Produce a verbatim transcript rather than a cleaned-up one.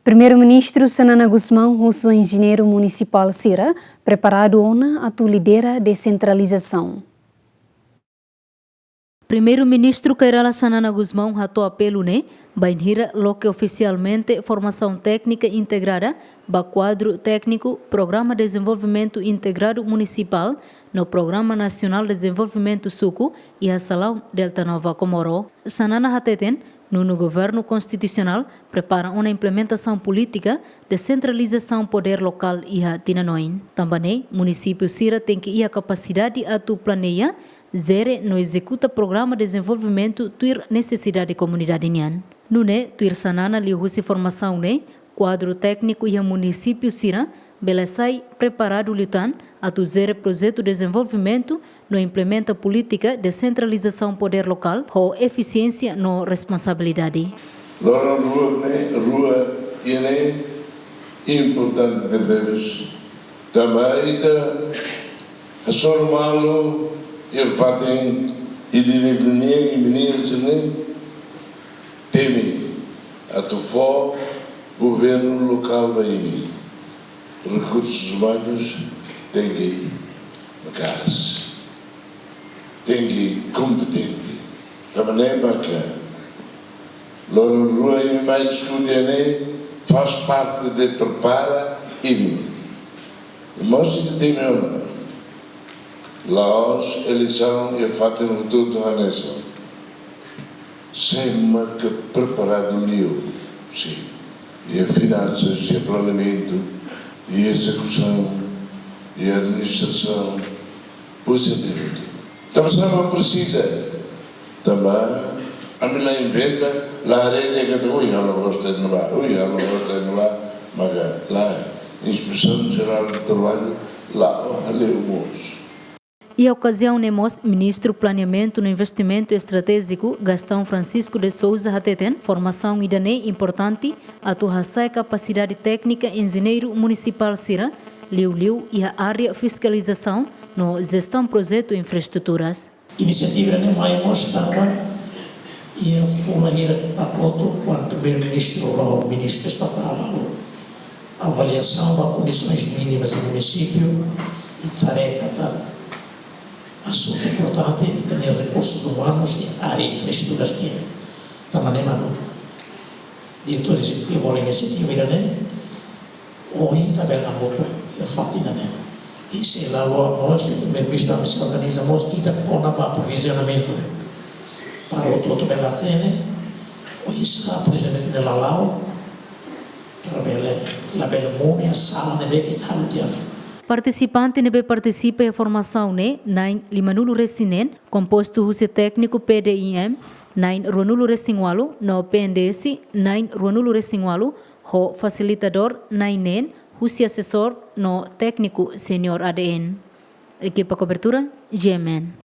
Primeiru-Ministru Xanana Gusmão husu enjeñeiru munisipál sira preparadu ona atu lidera desentralizasaun. Primeiru-Ministru Kay Rala Xanana Gusmão hato'o apelu ne'e bainhira loke ofisialmente formasaun téknika integrada ba kuadru tékniku Programa Dezenvolvimentu Integradu Munisipál no Programa Nasionál Dezenvolvimentu Suku iha Salaun, Delta Nova Comoro. Xanana hateten, nonu governu konstitusionál prepara ona implementasaun polítika desentralizasaun podér lokál iha tinan oin. Tanba ne'e, munisípiu sira tenke iha kapasidade atu planeia, jere no ezekuta programa dezenvolvimentu tuir nesesidade komunidade nian. Nune'e, tuir Xanana, liuhusi formasaun ne'e, kuadru tékniku iha munisípiu sira bele sai preparadu liután atu jere projetu dezenvolvimentu no implementa polítika desentralizasaun podér lokál ho efisiénsia no responsabilidade. Loron rua ne'e, rua ida-ne'e importante tebes. Tanba ita hasoru malu iha fatin ida-idak nian, i menina sira-ne'e temi atu fó governu lokál ba imi. Rekursus umanus tenke maka'as, tenke kompetente. Tanba ne'e maka loron rua imi mai diskute ne'e faz parte de prepara imi. Mós ita temi ona. La'ós eleisaun iha fatin hotu-hotu hanesan. Sé mak preparadu liu, sin. Iha finansas, iha planeamentu, iha ezekusaun, iha administrasaun, por cento. Tanba sá mak presiza. Tanba ami la inventa, la haree de'it katak, ui, halo gosta no ba, ui, halo gosta no ba, maka la, Inspesaun Jerál de Traballu, la, halo mós. Iha okaziaun ne'e mós, Ministru Planeamentu no Investimentu Estratéjiku, Gastão Francisco de Sousa hateten, formasaun ida-ne'e importante atu hasa'e kapasidade téknika enjeñeiru munisipál sira, liuliu iha área fiskalizasaun no jestaun projetu infraestruturas. Inisiativa ne'e mai mós tanba iha fulan hirak ba kotuk, kuandu Primeiru-Ministru ho Ministru Estatál halo avaliasaun ba kondisoens mínimas iha munisípiu, ita haree katak asuntu importante, ita-nia rekursus umanus iha área infraestruturas nian. Tanba ne'e mak Diretór Ezekutivu halo inisiativa ida-ne'e, ohin ita bele hamutuk iha fatin ida-ne'e. I se la loos mós, se Primeiru-Ministru ami sei organiza mós, ita kona-ba aprovizionamentu. Para hotu-hotu bele hatene, oinsá aprovizionamentu ne'e la la'o, para bele, labele monu iha sala ne'ebé ke ita halo tiha ona. Partisipante ne'ebé partisipa iha formasaun ne'e, na'in limanulu-resin-neen, kompostu husi tékniku P D I M, na'in ruanulu-resin-ualu, no P N D S, na'in ruanulu-resin-ualu, ho fasilitadór na'in neen, husi asesór no tékniku senior A D N. Ekipa kobertura, G M N.